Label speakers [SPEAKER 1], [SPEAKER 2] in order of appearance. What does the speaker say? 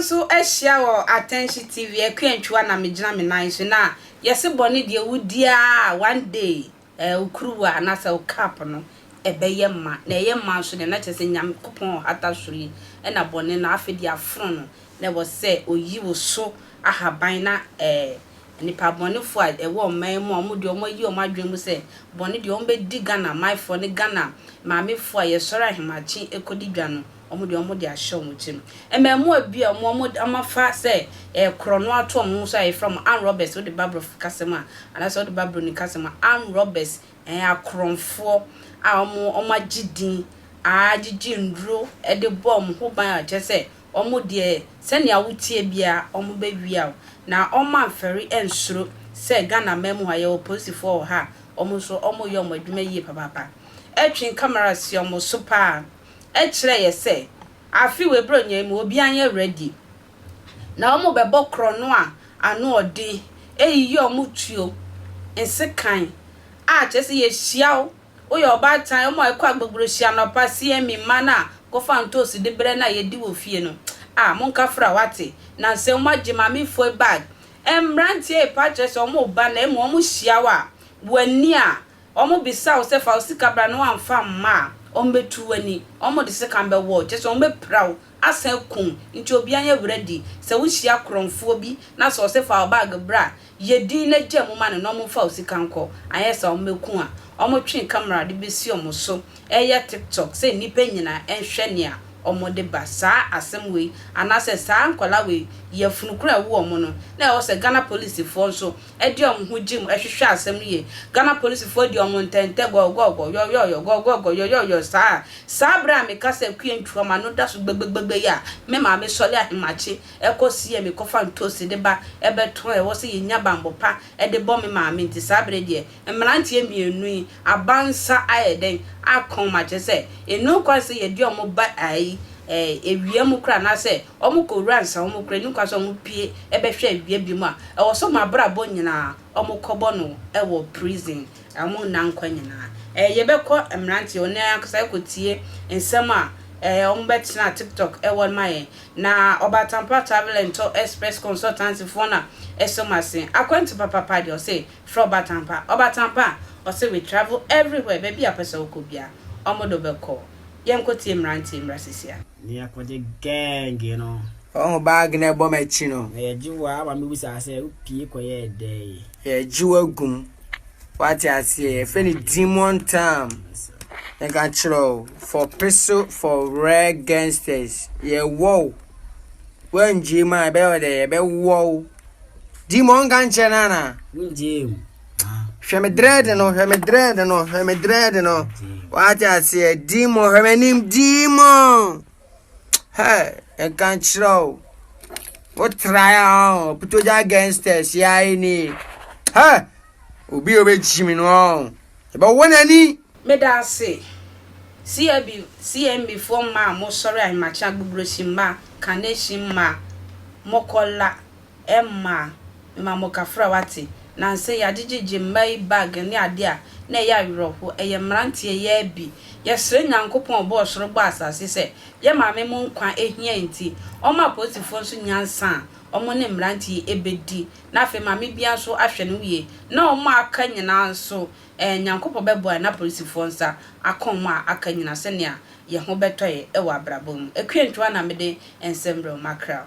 [SPEAKER 1] nso ahyia wɔ Attention TV, Akua Antwiwa na megyina me nan so na yɛse bɔne deɛ wodi ara one day eh, wo kuruwa anaasɛ wo cup no ɛbɛyɛ ma, na ɛyɛ ma nso deɛ na kyerɛ sɛ Nyankopɔn a ɔhata soro yi na bɔne no afei deɛ afono no na ɛwɔ sɛ ɔyi wo so ahaban na eh, nnipa bɔnefoɔ a ɛwɔ ɔman mu a wɔn deɛ wɔn ayi wɔn adwene mu sɛ bɔne deɛ wɔn bɛdi Ghana manfoɔ ne Ghana maamefoɔ a yɛsɔre ahemakye kɔdi dwa no wɔn deɛ wɔn de ahyɛ wɔn tirim. Mmaamua bi a wɔn wɔn wɔn afa sɛ ɛyɛ korɔno ato wɔn ho so a yɛfrɛ wɔn armed robbers wode ba borɔfo kasa mu a anaasɛ wode ba broni kasa mu a armed robbers ɛɛ akorɔmfoɔ a wɔn wɔn agye din agyegye nnuro de bɔ wɔn ho ban a kyerɛ sɛ Wɔn deɛ sɛnea woteɛ biara wɔn bɛ wia wo. Na wɔn amfɛre ansuro sɛ Ghana man mu ha yɛwɔ polisifoɔ wɔ ha a wɔn nso wɔn yɛ wɔn adwuma yie papaapa. Ɛtwe camera si wɔn so paa ɛkyerɛ yɛ sɛ afe wei bronya yi mu obiara nyɛ ready na wɔn bɛbɔ korɔno a ano ɔden ɛyiyi wɔn tuo, nsekan a kyerɛ sɛ yɛhyia wo Woyɛ ɔbaatan, wɔn a ɛkɔ agbogbohyi anɔpa, CME mma no a kɔfa ntoosi de brɛ no a yɛdi wɔ fie no, ah monka fra wate, nansɛ wɔn agye maamefoɔ yi bag, mmeranteɛ yi paa kyerɛ sɛ wɔn reba na mmom wɔn hyia wo a, w'ani a, wɔn bisa wo sɛ fa wo sika bra na woamfa amma a, wɔn bɛtu w'ani, wɔn de sekan bɛwɔ wo, kyerɛ sɛ wɔn bɛpira wo asan aku wo, nti obiara nyɛ ready, sɛ wohyia korɔmfoɔ bi na sɛ ɔse fa wo bag bra a, Yɛ din na gya mu ma no na ɔmo nfa wo sika nkɔ, anyɛ saa ɔmo bɛku a. Ɔmo twe camera de bɛsi ɔmo so ɛyɛ tiktok sɛ nnipa nyinaa nhwɛ nea ɔmo de ba. Saa asɛm wei anaasɛ saa nkwadaa wei yafunu koro a ɛwo ɔmo no na ɛwɔ sɛ Ghana polisifoɔ nso de ɔmo ho gye mu hwehwɛ asɛm no yie. Ghana polisifoɔ di ɔmo ntɛntɛ gɔgɔgɔ yɔyɔyɔ gɔgɔgɔ yɔyɔyɔ saa. Saa berɛ a meka sɛ Akua Ntua m'ano da so gbɛgbɛgbɛ yi a me maame sɔre ahemakye Ɛkɔ si a mekɔfa ntoosi de ba bɛtɔn a ɛwɔ sɛ yɛnya banbɔ pa de bɔ me maame nti saa berɛ deɛ mmeranteɛ mmienu yi aba nsa ayɛ dɛn akɔn ma kyerɛ sɛ ɛnni kwan sɛ yɛde wɔn ba ayi awia mu koraa anaasɛ wɔn kɔwura nsa wɔn koraa ɛnni kwan sɛ wɔn pue bɛhwɛ awia bi mu a ɛwɔ sɛ wɔn abrabɔ nyinaa wɔn kɔbɔ no wɔ prison wɔn nna nkwa nyinaa. Ɛɛ yɛbɛkɔ mmeranteɛ wɔn ankasa ɛkɔtie nsɛm a ɛɛ wɔn bɛtena tiktok ɛwɔ ma yɛn. Na Ɔbatampa Travel and Tour Express Consultancy foɔ na ɛsɔ m'asen. Akwantu papapa deɛ ɔse frɛ Ɔbatampa. Ɔbatampa ɔse we travel everywhere baabi a wopɛ sɛ wokɔ biara ɔmo de wo bɛkɔ. Yɛnkɔ tie mmeranteɛ mmra sesia.
[SPEAKER 2] Ne yɛakɔgye gang no.
[SPEAKER 3] Ɔho bag no ɛbɔ m'akyi no.
[SPEAKER 2] Na yɛgye wo a ama mebisa sɛ wopie kɔyɛɛ dɛn.
[SPEAKER 3] Yɛgye wo agu mu. Wate aseɛ yɛfrɛ no demon time. Nka kyerɛ wo for peso for rare gangsters yɛwɔ wo. Woangyee mu a ɛbɛyɛ wo dɛ yɛbɛwɔ wo. Demon nka nkyerɛ no ana.
[SPEAKER 2] Wongyee mu.
[SPEAKER 3] Hwɛ me dread no, hwɛ me dread no, hwɛ me dread no. Wate aseɛ demon hwɛ m'anim demon. Hey, nka nkyerɛ wo. Wo try a putogya gangsters yɛ ayɛ ni. Hey, obi a obɛgyi me no ɔn. Yɛbɛwɔ n'ani.
[SPEAKER 1] Meda ase CAB CMB foɔ mma a mo sɔre ahemakye agboglosi mma carnation mma mɔkɔla mma mema mo kafra wate nansa yi agyegyegye mma yi bag ne ade a na ɛyɛ awerɛho ɛyɛ mmeranteɛ yi ara bi yɛsrɛ Nyankopɔn a ɔbɔɔ soro bɔɔ asase sɛ yɛ maame mo nkwa hia nti ɔmma apolisifoɔ nso nyansa a ɔmo ne mmeranteɛ yi bɛdi na afei maame biara nso ahwɛ ne ho yie na ɔmo a aka nyinaa nso Ɛɛ, Nyankopɔn bɛboa yɛn na apolisifoɔ nsa aka wɔn a aka nyina sɛnea yɛn ho bɛtɔ yɛn wɔ abrabɔ mu. Akua Ntoa na mede nsɛm brɛ wo, makra wo.